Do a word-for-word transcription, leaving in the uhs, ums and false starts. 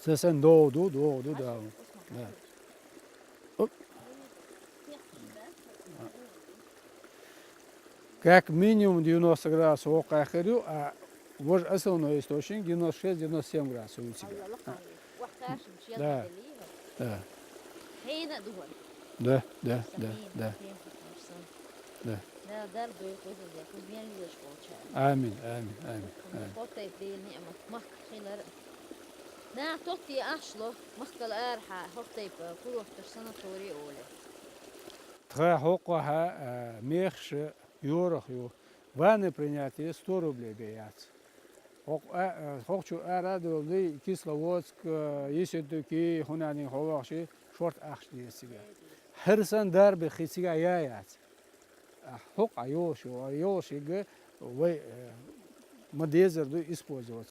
Цасан догӀу ду, догӀу ду, да. Да. Оп. Как минимум девяносто градусов воккхахир ю, а вож основной источник девяносто шесть, девяносто семь градусов ю цига. Да. Да. Да, да, да, да. Да. Амин, амин, амин, амин. Да, тот и ашло, махкал арха, хоп тайпа, курорташ санаторий оле. Тха хӀокхо хьа, а, мехша юрах ю. Ванна принятие сто рублей бе яц. ХӀокх-, а, а, хӀокхчу ара а долу Кисловодск, а, Ессентуки, хӀунанин хьо вахчи, шорт ахча деза цига. ХӀара сан дарбе хи цига я яц. А, хӀокх а йолуш ю, а, йолуш йига вай, а, ма дезар ду использовать.